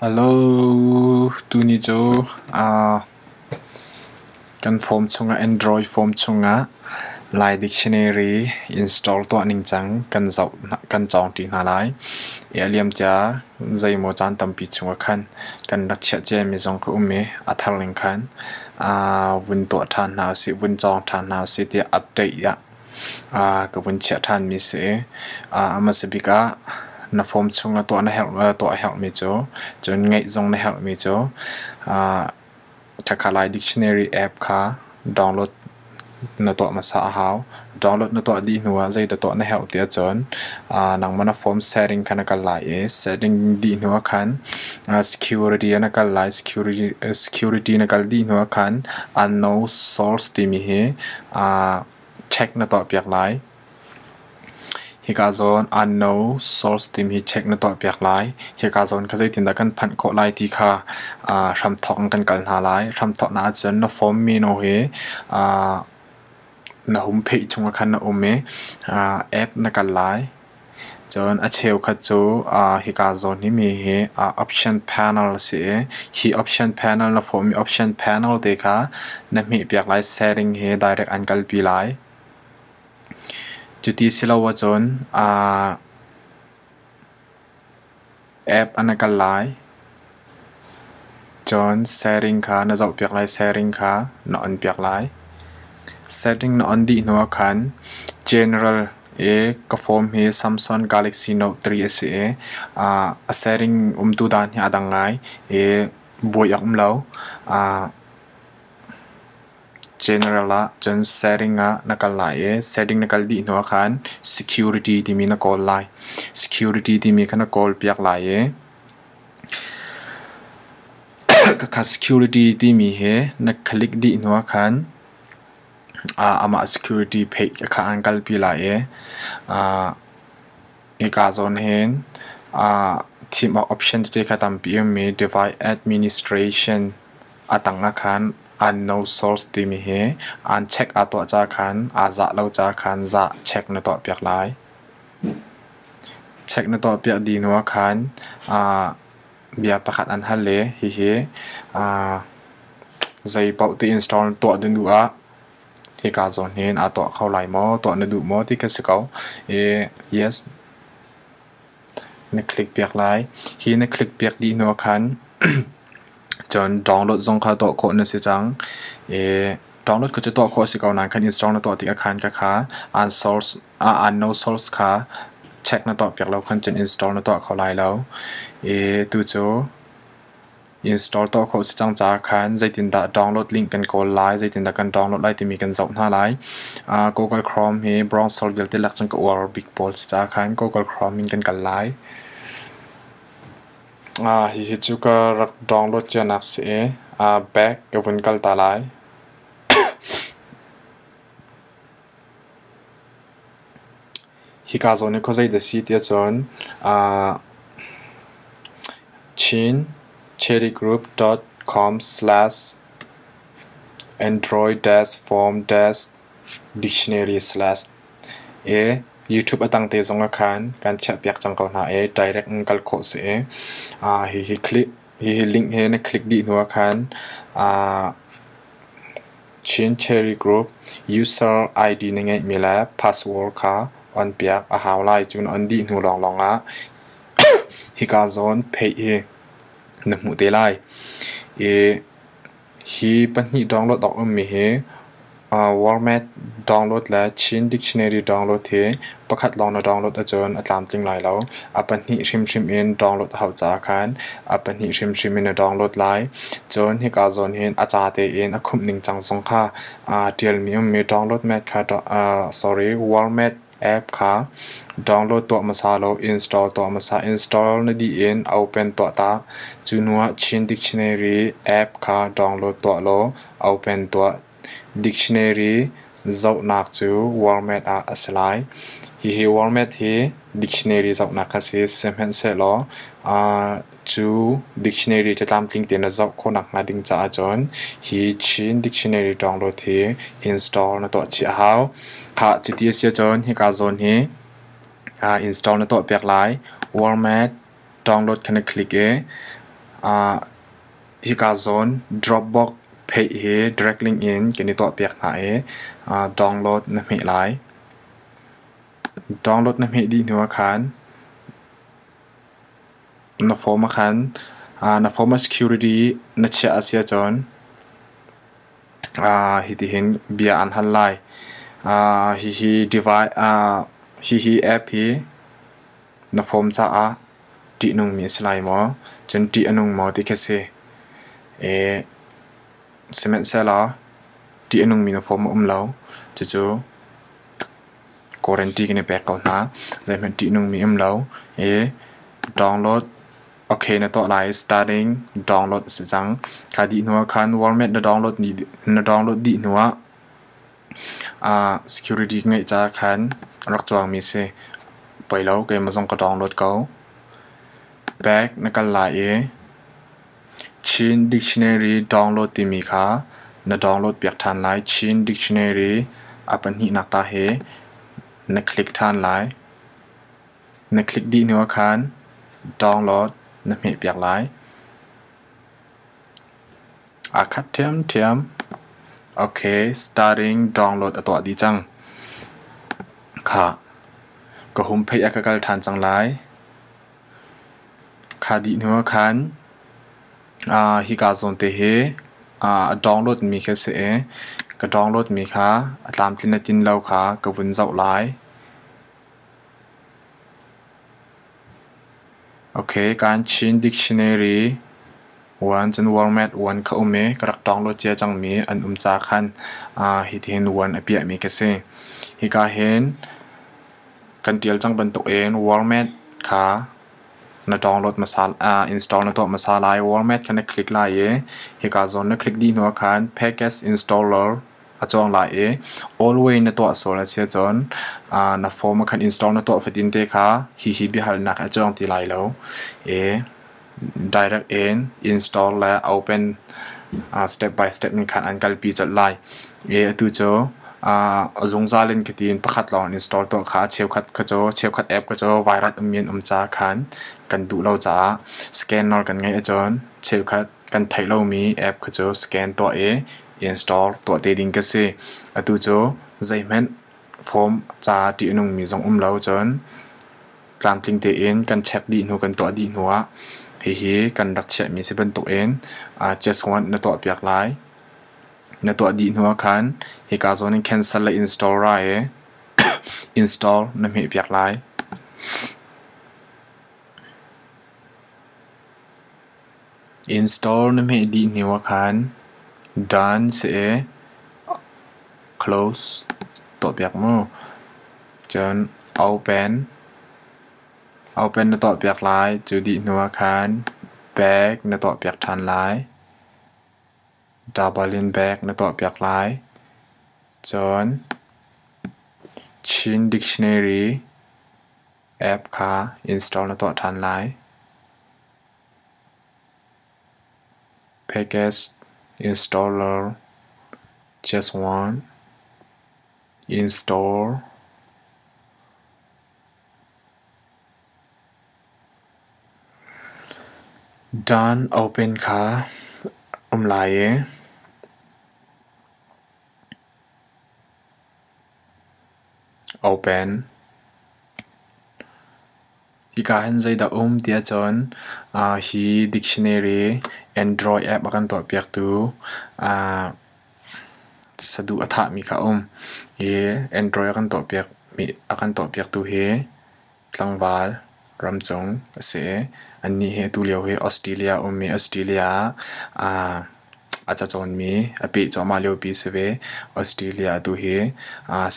Hello, tuni cu kan form chungah Android form chungah Lai Dictionary install tuah ningcang kan zoh kan cawng ṭi hna lai. I a liamcia zeimaw caan tampi chungah khan kan rak chiah ciami zong ka um i a thar ning khan vun tuah ṭhan hna usih, vun cawng ṭhan hna usih tiah update ah ka vun chiah ṭhanmi si. A hmasa bik ah na form chungah tuah na herh tuah a herhmi cu, cun ngeih zong na herhmi cu khakha Lai Dictionary app kha download na tuah hmasa a hau. Download na tuah dih hnuah zeidah tuah na herh ti ahcun nangmah na form setting kha na kal lai i setting dih hnuah khan security ah na kal lai. Security na kal dih hnuah khan unknown source timi hi check na tuahpiak lai. Hika zawn unknown source timi hi check na tuahpiak lai. Hika zawn kha zeitindah kan phanh khawh lai ti kha hramthawk in kan kal hna lai. Hramthawknak ahcun na form menu hi na home page chungah khan na um i app na kal lai. Cun a cheukhat cu hika zawn hi mi hi option panel a si i hi option panel na form i option panel te kha na hmehpiak lai. Setting hi direct an kalpi lai. Cuti si lo ahcun app an kal lai. Cun setting kha na zohpiak lai. Setting kha na on piak lai. Setting na on dih hnuah khan general i ka form hi Samsung Galaxy Note 3 a si i a setting umtu dan hi aa dang ngai i buai awk um lo. General ah cun setting ah na kal lai i setting na kal dih hnuah khan security timi na kawl lai. Security timi kha na kawl piak lai i khakha security timi hi na click dih hnuah khan amah security page kha an kalpi lai i hika zawn hin thim awk option tete kha tampi a um i device administration a tang ah khan unknown source timi hi an check aa tuah ca khan aa zah lo ca khan zah check na tuahpiak lai. Check na tuahpiak dih hnu ah khan bia pakhat an hal i hihi zei paoh ti install tuah na duh ah hika zawn hin aa tuah kho lai maw, tuah na duh maw ti kha si ko. I yes na click piak lai. Hi na click piak dih hnu ah khan cun download zong kha tuah khawh na si cang. I download kha cu tuah khawh a si ko nain khan install na tuah tikah khan khakha unsource unknown source kha check na tuah piak lo khan cun install na tuah kho lai lo. I tu cu install tuah khawh si cang caah khan zeitindah download link kan kawl lai, zeitindah kan download lai timi kan zoh hna lai. Google Chrome hi browser vialte lak cun ka uar bik pawl si caah khan Google Chrome in kan kal lai. Hihi cu ka rak download cianak si i back ka vun kal ta lai. Hika zawn hi khuazei dah si tiah cun chincherrygroup.com/android-form-dictionary/ i YouTube a tangte zong ah khan kan chiahpiak cang ko hna i direct in kal khawh si i hihi click hihi link hi na click dih hnu ah khan Chin Cherry Group user ID na ngeihmi le password kha on piak a hau lai. Cun on dih hnu lawnglawng ah hika zawn page hi na hmuh te lai. I hi pahnih download awk ummi hi Wormate download le Chin Dictionary download hi pakhat lawng na download ahcun a tlamtling lai lo. A pahnih hrimhrim in download a hauh caah khan a pahnih hrimhrim in na download lai. Cun hika zawn hin a ca tein a khumh ningcang zong kha aa ṭialmi ummi download mat kha sorry Wormate app kha download tuah hmasa law install tuah hmasa. Install na dih in open tuah ta. Cu hnuah Chin Dictionary app kha download tuah law open tuah. Dictionary zohnak cu Wormate ah a si lai. Hihi Wormate hi dictionary zohnak kha si. Sihmanhsehlaw cu dictionary cu tlamtling tein na zoh khawhnak hnga ding caah cun hi Chin dictionary download hi install na tuah chih a hau. Khah cuti a si ahcun hika zawn hi install na tuahpiak lai. Wormate download kha na click i Hika zawn Dropbox page hi direct link in kan i tuahpiak hna i download na hmeh lai. Download na hmeh dih hnu ah khan na form ah khan na form ah security na chiah a si ahcun hitihin bia aan hal lai. Hihi device hihi app hi na form caah ṭihnungmi a si lai maw? Cun ṭih a nung maw ti khi a si. Sihmanhsehlaw ṭih a nungmi na form a um lo. Cucu guarantee kan i pek ko hna. Zeihmanh ṭihnungmi um lo. I download okay na tuah lai i starting download a si cang. Kha dih hnu ah khan Walmart na download dih hnu ah security ngeih caah khan a rak cuangmi a si. Poi lo keimah zong ka download ko. Back na kal lai i Chin Dictionary download timi kha na download piak ṭhan lai. Chin Dictionary a pahnihnak ta hi na click ṭhan lai. Na click dih hnu ah khan download na hmeh piak lai. Aa khat ṭhiamṭhiam. Okay, starting download a tuah dih cang. Khah, ka hum pheih ah ka kal ṭhan cang lai. Kha dih hnu ah khan hika zawn te hi a download mi khi a si i ka download mi kha a tlamtlin a tlin lo kha ka vun zoh lai. Okay, kan Chin Dictionary one cun World one kha um i ka rak download cia cangmi an um ca khan hitihin one a piahmi ka si. Hika hin kan ṭial cang bantukin World kha na download hmasa install na tuah hmasa lai. World kha na click lai i hika zawn na click dih hnuah khan Package Installer a cawng lai i always na tuah sual a si ahcun na form ah khan install na tuah fatin te kha hihi biahalnak a cawng ti lai lo i direct in install le open step by step in khan an kalpi colh lai. I atu cu a zungzal in ka tiin pakhat lawng install tuah kha cheukhat kha cu cheukhat app kha cu virus ummi an um caah khan kan duh lo caah scanner kan ngeih ahcun cheukhat kan theih lomi app kha cu scan tuah i install tuah te ding ka si. Atu cu zeihmanh form ca ṭih a nungmi zong um lo cun tlamtling tein kan check dih hnu kan tuah dih hnu ah hihi kan rak chiahmi si bantukin just one na tuahpiak lai. Na tuah dih hnu ah khan hika zawn in cancel le install ra i install na hmehpiak lai. Install na hmeh dih hnu ah khan done si i close tuahpiak mu. Cun open open na tuahpiak lai. Cu dih hnu ah khan back na tuahpiak ṭhan lai. Double in back na tuahpiak lai. Cun Chin Dictionary app kha install na tuah ṭhan lai. Package installer just one install Done open kha um lai i open. Hika hin zeidah um ti ahcun hi dictionary Android app a kan tuahpiaktu saduh a thahmi kha a um. I Android a kan tuahpiaktu hi tlangval ramcung a si i annih hi atu lio hi Australia a ummi Australia ah a cacawnmi a peh cuahmah liopi a si ve. Australia atu hi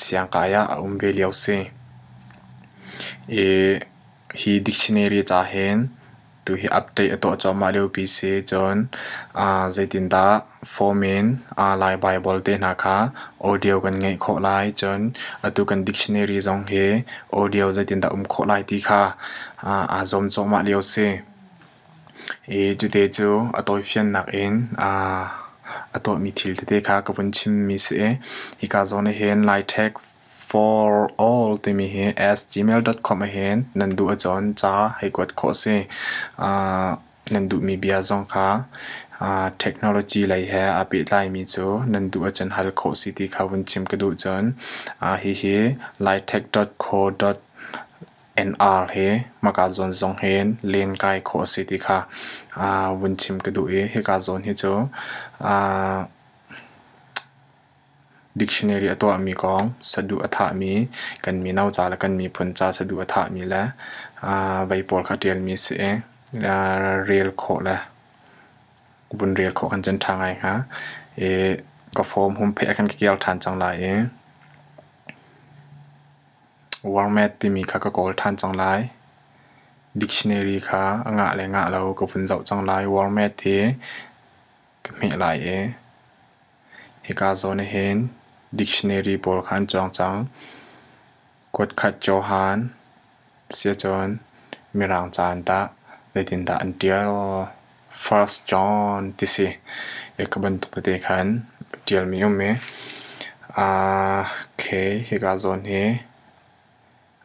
siangkai ah a um ve lio a si. I hi dictionary ca hin tuhi update a tuah cuahmah liopi si. Cun zeitindah form in Lai Baibal te hna kha audio kan ngeih khawh lai. Cun atu kan dictionary zong hi audio zeitindah um khawh lai ti kha aa zuam cuahmah lio si. I cute cu a tawifiannak in a tuahmi thil tete kha ka vun chimmi si i hika zawn ah hin Laiṭhek for all timi hi @gmail.com ah hin nan duh ahcun ca hei kuat khawh a si. Nan duhmi bia zong kha technology lei he aa pehtlaimi cu nan duh ahcun hal khawh si ti kha vun chim ka duh. Cun hihi laitech.co.nr hi maka zawn zong hin len kai khawh a si ti kha vun chim ka duh i hika zawn hi cu Dictionary a tuahmi kong, saduh a thahmi, kan mino ca le kan miphun ca saduh a thahmi le vei pawl kha ṭialmi a si i rel khawh le vun rel khawh kan cun ṭha ngai hnga. I ka form hum pheh ah khan ka kir ṭhan cang lai i Warmet timi kha ka kawl ṭhan cang lai. Dictionary kha a ngah le ngah lo ka vun zoh cang lai. Warmet hi ka hmeh lai i Hika zawn ahhin dictionary pawl kha an cawng cang. Kuatkhat Johan siacun Mirang ca in tah zeitindah an ṭial? First John ti si. Hika bantuk tete khan ṭialmi um i okay hika zawn hi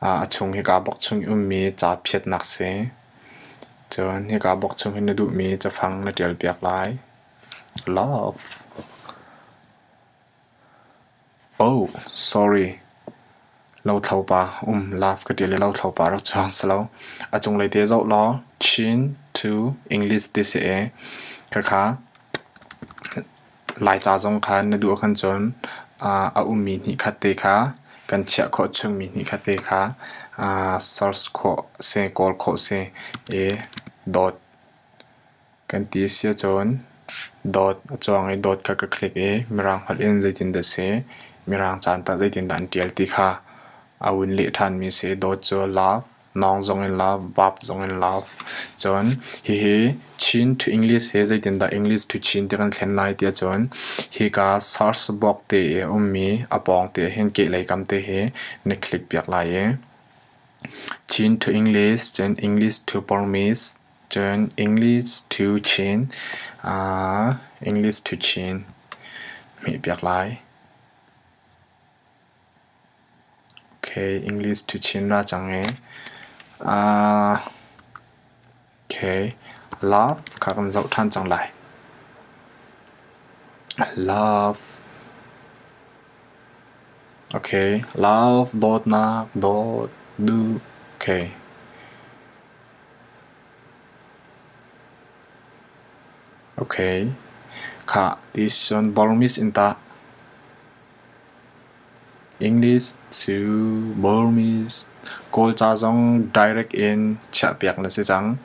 a chung hika bawk chung i ummi ca phiatnak si. Cun hika bawk chung hi na duhmi cafang na ṭial piak lai. Love. Oh, sorry. Lothlo pa love ka ṭial i lothlo pa rak chuang si lo. A cunglei te zoh law Chin to English ti si i khakha Laica zong khan na duh ahkhan cun a ummi hnihkhat te kha kan chiah khawh chungmi hnihkhat te kha search khawh si, kawl khawh si i dawt kan ti a si ahcun dawt a cuang i dawt kha ka click i Mirang holh in zeitindah si, Mirang ca in tah zeitindah an ṭial ti kha a vun leh ṭhanmi a si. Dawt cu love. Nawng zong in love, verb zong in love. Cun hihi Chin to English hi zeitindah English to Chin ti kan thlen lai tiah cun hika search box te i a ummi a pawng te hin kehlei kam te hi na click piak lai i Chin to English, cun English to Burmese, cun English to Chin, English to Chin hmeh piak lai. Okay, English to Chin ra cang i okay, love kha kan zoh ṭhan cang lai. Love. Okay, love dawtnak dawt duh. Okay. Okay. Kha this one Burmese in ta. English cu Burmese Kawlca zong direct in chiahpiak na si cang.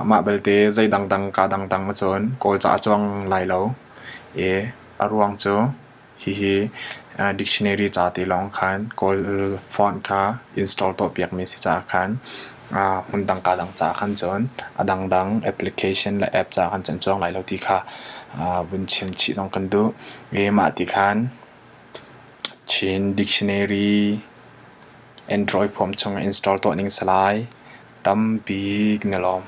Mah belte zei dangdang kaa dangdang ahcun Kawlca a cuang lai lo i a ruang cu hihi dictionary ca te lawng khan Kawl font kha install tuahpiakmi si caah khan hmundang kaa dang ca khan cun a dangdang application le app ca khan cun cuang lai lo ti kha vun chim chih zong kan duh. I mah ti khan Chin Dictionary Android phone chungah install tuah ning si lai. Tampi kan i lawm.